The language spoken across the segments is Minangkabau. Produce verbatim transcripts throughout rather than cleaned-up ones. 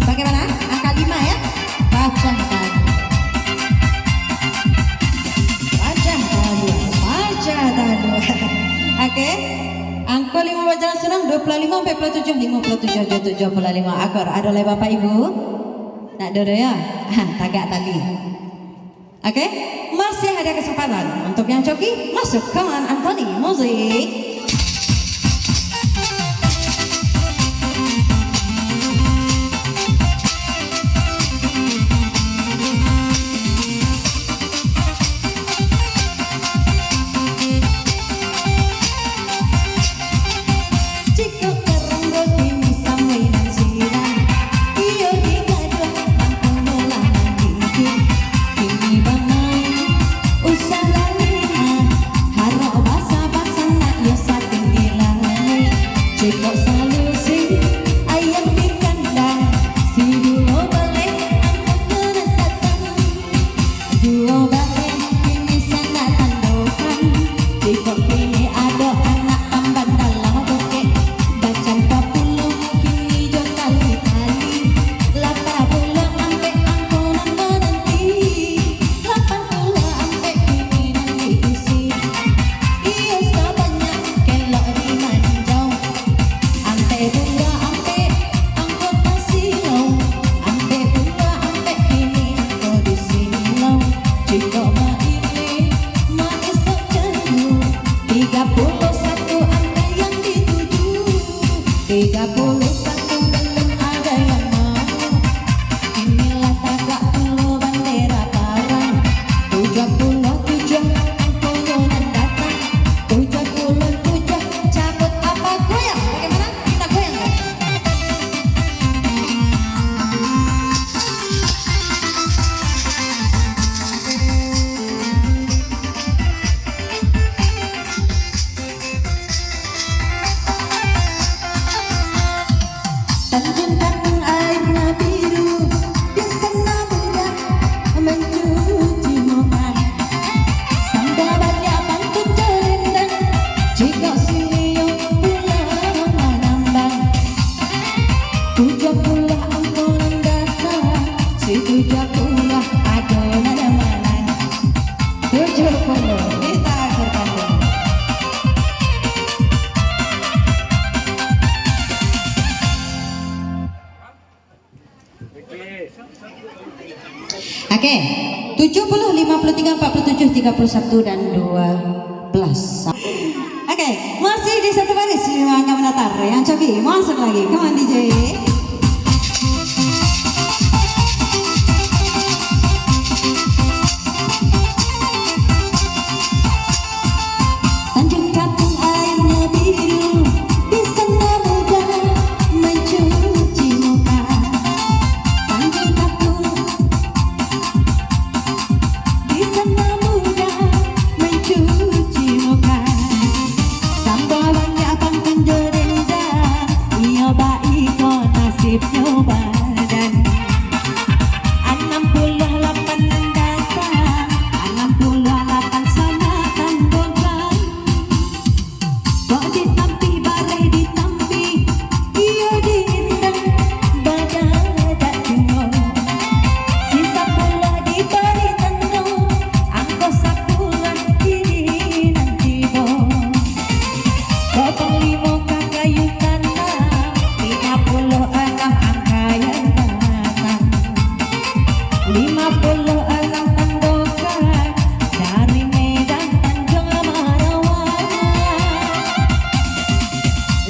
Bagaimana? Angka lima, ya? Pacah taduah. Pacah taduah. Pacah taduah. Oke. Angko limo bajalan surang, duo puluah limo, ampek puluah tujuah, limo puluah tujuah, tujuah puluah limo. Akor, ado lai Bapak Ibu? Ndak ado doh, ya? Ha, tagak tali. Oke, masih ada kesempatan untuk yang coki masuk. Come on, Anthony, musik. Tiga puluh satu belum ada yang mau. Inilah tagak pulo bandera parang. Tujuah puluah tujuah angkonyo nan datang. Tujuah puluah tujuah cabut apa goyang? Bagaimana? Kita goyangkan. Tanjung Katung airnya biru, di sana mudah mencuci muka. Sambal baliak pantun jo dendang, jikok sini yo pulang manambang. Tujuah puluah angko nan datang, si tujuah puluah ado nan manang. Tujuah puluah, kita akhirkan dulu. Oke, tujuh puluh, lima puluh tiga, empat puluh tujuh, tiga puluh satu, dan dua belas. Oke, masih di satu baris, lima angka mendatar. Yang coki, masuk lagi. Come on, D J. Tanjung Katung airnya biru, di sana mudah mencuci muka. Tanjung Katung, di sana mudah mencuci muka. Sambal baliak pantun jo dendang, iyo baiko nasibnyo badan. Anam puluah lapan nan datang, anam puluah lapan sama tandokan. Kok ditampih bareh ditampih, iyo diindang badadak juo. Si sapuluah dibari tando, angko sapuluah kini nan tibo. Kok panglimo ka kayu tanam, lima puluah anam angkaian batang. Lima puluah anam tandokan, dari Medan Tanjuang Marawa.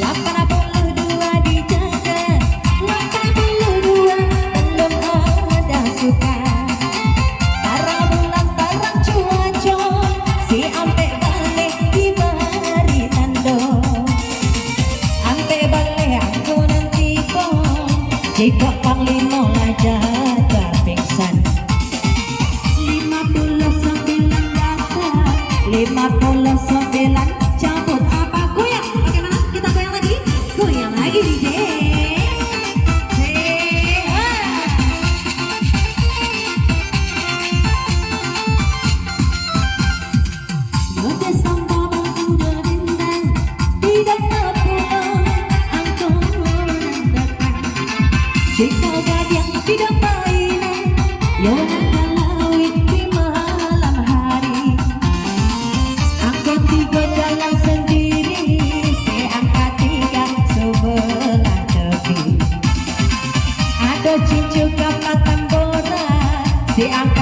Lapan puluah dua dijaga, lapan puluah dua balum ada suka. Tarang bulan, tarang cuaco, si ampek baleh dibari tando. Ampek baleh angko nan tibo, jikok panglimo lah jatuah pingsan. Lima puluah sambilan datang, lima puluah sambilan cabut. Apa goyang? Bagaimana? Kita goyang lagi? Goyang lagi, D J. Sehat. Yo tasamba bakudo dendang, di danga pulo angko nan datang. Jikok gadiang di damainan, yo nan ka lauik di malam hari. Angko tigo jalan sandiri, si angka tigo subalah tapi. Ado cincu ka Patamboran, si angka